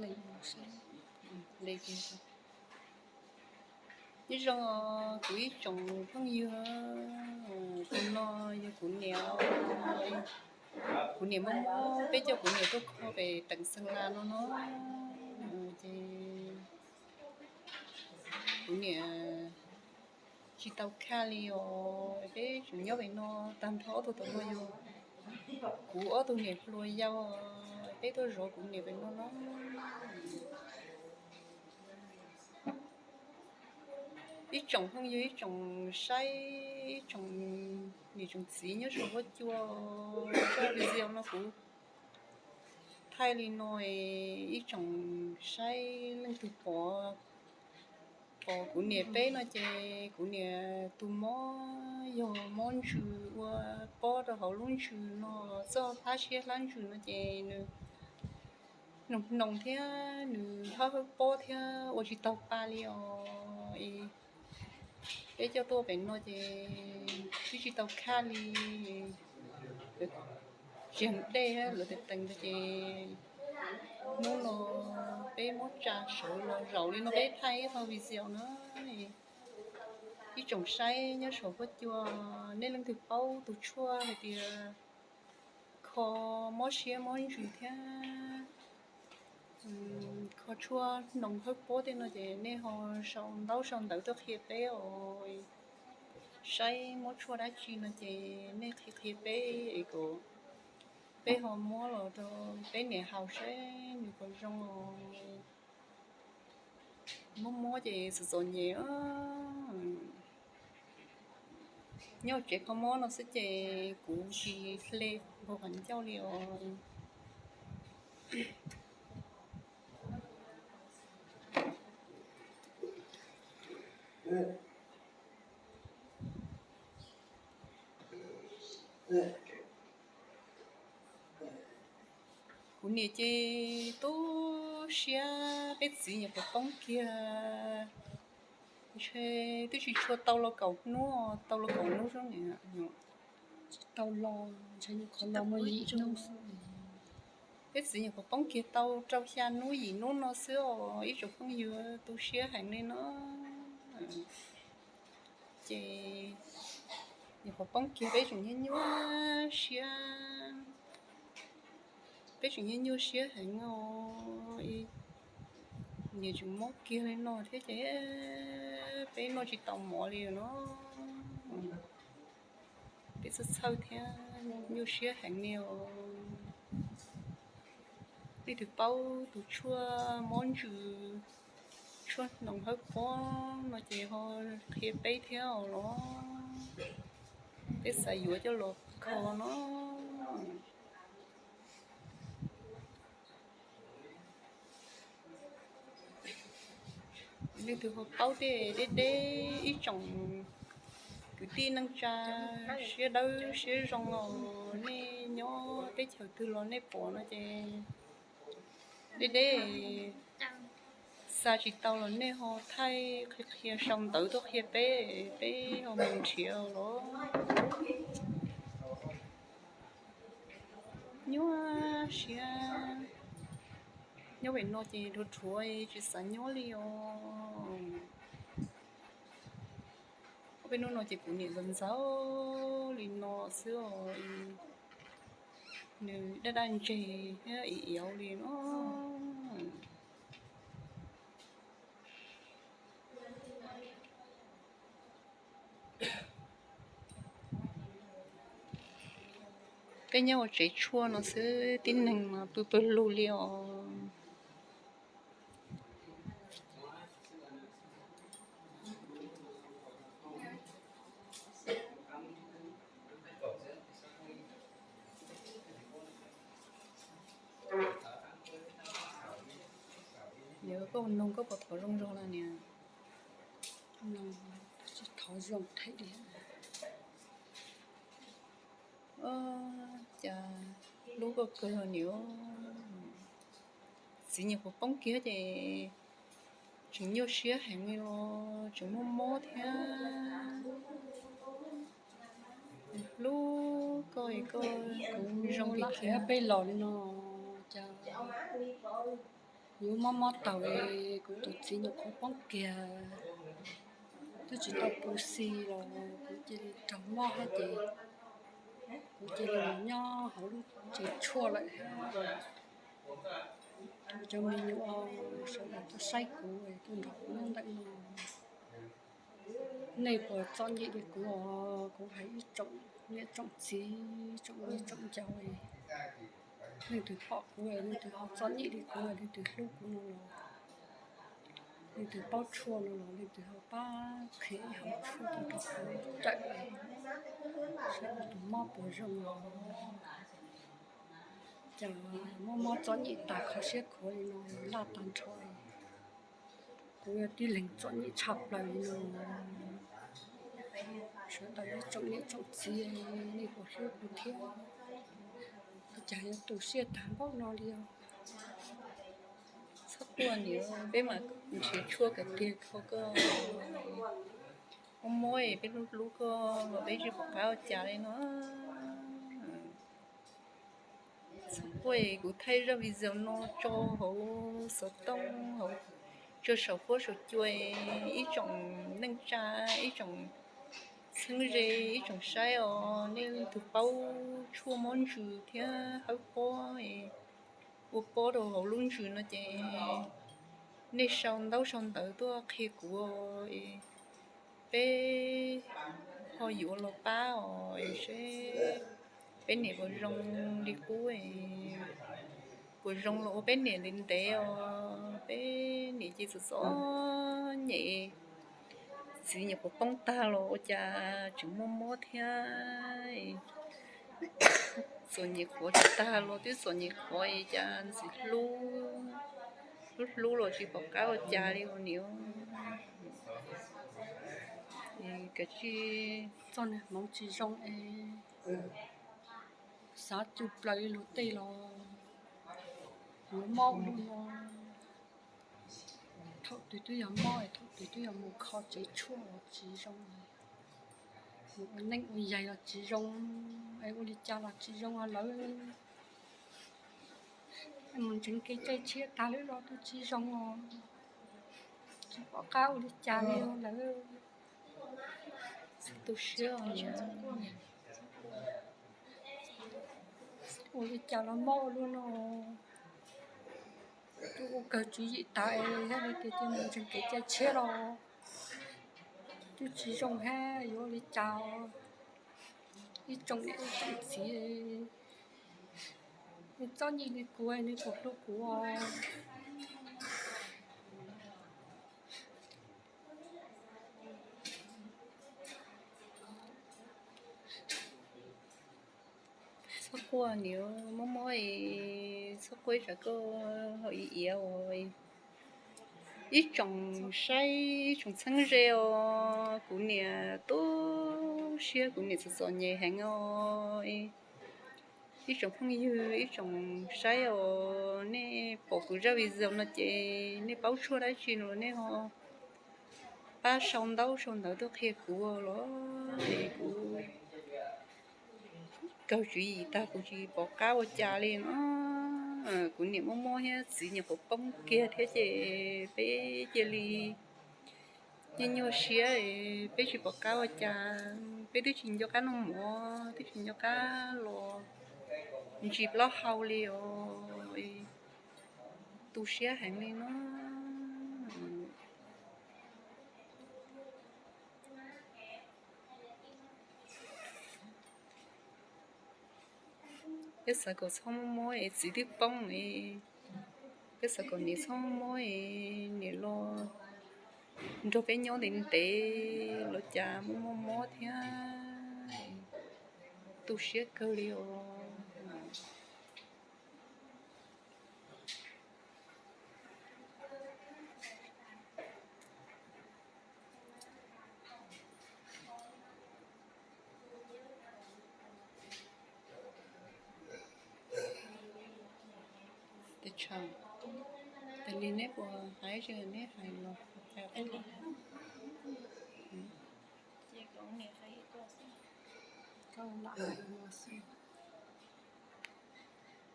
Nyob zoo kuv ib tsoom phooj ywg, tus no yog kuv niam, kuv niam mob mob, peb coj kuv niam tuaj kho pem teem Xeem Las no no, ces kuv niam tsis tau khaj li os. Peb tseem nyob pem no tag nrho ob tug tau no yog kuv ob tug niam hluas yau, peb tuaj zov kuv niam pem no no. Ib tsoom phooj ywg, ib tsoom saib, ib tsoom niam tsoom txiv nyob saum huab cua, zaj video no kuv thaij li no, ib tsoom saib leej twg pom, pom kuv niam peb no ces kuv niam tus mob yog mob ntsws ua pob rau hauv lub ntsws no, txoj hlab siab hlab ntsws no ces nws hnoos hnoos thiab nws hawb hawb pob thiab ua tsis taus pa li os. Peb coj tuaj pem no ces twb tsis tau khaj li, tseem dej lawv tes tees ntawd ces hnub no peb muab tsa sawv los zaum li no peb thaij ib qho video na. Ib tsoom saib nyob saum huab cua, nej leej twg paub tus tshuaj hais tias kho mob siab mob ntsws thiab kho tshuaj hnoos hawb pob tej no ces nej ho sau ntaub sau ntawv tuaj qhia peb os. Saib muab tshuaj dab tsi no ces nej qhia qhia peb es kom peb ho muab los rau peb niam haus saib nws puas zoo os. Mob mob ces txom txom nyem, nyob tsev kho mob no xwb ces kuv tsis hle nkaus qhov ncauj li os. Kuv niam ces tu siab, peb txiv nyuam qhuav poob kiag, ntshe twb tsis tshua tau los kaum hnub, tau los kaum hnub xwb niam. Tau los, ntshe nyuam qhuav los muaj yim hnub. Peb txiv nyuam qhuav poob kiag tau rau xya hnub yim hnub no xwb os ib tsoom phooj ywg, tu siab heev li no. Ces nyuam qhuav poob kiag peb tseem nyuaj nyuaj siab, peb tseem nyuaj nyuaj siab heev os. Niam tseem mob kiag li no thiab ces peb noj tsis tau mov li no. Peb txhawj txhawj thiab nyuaj siab heev li os. Leej twg paub tus tshuaj mob ntsws, tshuaj hnoos hawb pob no ces ho qhia peb thiab os los. Peb xav yuav coj los kho no. Leej twg ho paub tej deb deb, ib tsoom kwv tij neej tsa siab dawb siab zoo os, nej nyob teb chaws twg los nej pom no ces deb deb, xa tsis tau los nej ho thaij qhia qhia sau ntawv tuaj qhia peb, peb ho mus nrhiav los. Nyuaj siab, nyob pem no ces dhuav dhuav tsis xav nyob li os. Ob peb hnub no ces kuv niam ntxaws ntxaws li no xwb os, nws daj daj ntseg thiab ib yam li no. Peb nyob ua tsev tshuaj no xwb, tib neeg mas pw pawg lug li os. Niam, koj noog koj puas thov zoo zog na niam? Thov zoo thiab. Cas hlub koj kawg niam. Txiv nyuam qhuav poob kiag ces tseem nyuaj siab heev li los tseem muaj mob thiab. Hlub koj, koj kuv zoo li kiag peb los li no, cas Yuav mob mob taug es kuv tus txiv nyuam qhuav poob kiag, twb tsis tau pw xis los kuv cia li raug mob thiab ces kuv cia li mus nyob hauv lub tsev tshuaj lawm. Cov me nyuam sawv daws tuaj saib kuv, tuaj nrog kuv nyob ntawm no. Nej puas txom nyem li kuv os? Kuv hais ib tsoom niam tsoom txiv, tsoom niam tsoom ncauj, leej twg pom kuv, leej twg ho txom nyem li kuv, leej twg hlub kuv no los, leej twg paub tshuaj no los leej twg ho pab qhia ib hom tshuaj tuaj rau kuv cawm saib kuv tus mob puas zoo os. Cas mob mob txom nyem tas kho siab khuav li no, laj tag nrho. Kuv yog tib leeg txom nyem tshaj plaws li no. Sawv daws ib tsoom niam tsoom txiv, nej puas hlub kuv thiab? Cas yuav tu siab tag npaum no li os. Txhob quaj niam, peb mam nrhiav tshuaj kom tiag kho koj. Mob mob es peb hlub hlub koj los peb tsis pom qab ua cas li no. Txhob quaj, kuv thaij zaj video no tso hauv xov tooj, hauv, tso saum huab saum cua, ib tsoom neej tsa, ib tsoom txheeb ze, ib tsoom saib os, nej leej twg paub tshuaj mob ntsws thiab hawb pob, ua pob rau hauv lub ntsws no ces nej sau ntaub sau ntawv tuaj qhia kuv, peb ho yuav los pab os, seb peb niam puas zoo li qub, puas zoo los ua peb niam ntev ntev os, peb niam ces txom txom nyem, txiv nyuam qhuav poob tag los ua cas tseem muaj mob thiab. Txom nyem qhuav tsis tag los twb txom nyem qhuav, cas ntxim hlub, hlub hlub los tsis pom qab ua cas li os niam. Kav tsij, txoj niag hmoov tsis zoo es xav cug plaws li luag tej los yuav mob ua luaj no. Thaum twg twb yog mob, thaum twg twb yog mus kho tsev tshuaj los tsis zoo, mus ua neej ua yaig los tsis zoo, es ua li cas los tsis zoo lawm. Mus ntseeg kev cai tshiab tag lawm los twb tsis zoo os, tsis pom qab ua li cas li lawm. Tu siab, ua li cas los mob ua luaj no. Twb ua kawg tswv yim tas es yog li tias mus ntseeg kev cai tshiab los twb tsis zoo hab yuav ua li cas. Ib tsoom niam ib tsoom txiv, nej txom nyem li kuv, nej puas hlub kuv os? Txhob quaj niam, mob mob es txhob quaj, tsam koj ho iav iav os. Ib tsoom saib, ib tsoom txheeb ze os, kuv niam tu siab, kuv niam txom txom nyem heev os. Ib tsoom phooj ywg, ib tsoom saib os, nej pom kuv zaj video no ces nej paub tshuaj dab tsi no los nej ho pab sau ntaub sau ntawv tuaj qhia kuv los, es kuv kawg tswv yim tag kuv tsis pom qab ua cas li no. Kuv niam mob mob thiab txiv nyuam qhuav poob kiag thiab ces peb cia li nyuaj nyuaj siab, peb tsis pom qab ua cas, peb twb tsis nco qab noj mov, twb tsis nco qab los ntsis plaub hau li os. Tu siab heev li no. Peb xav kom txhob mob mob es txiv twb poob es, peb xav kom niam txhob mob mob es niam los nrog peb nyob ntev ntev los cas mob mob mob thiab, tu siab kawg li os. Tes tshav, tas li neb puas hais, neb hais los hais.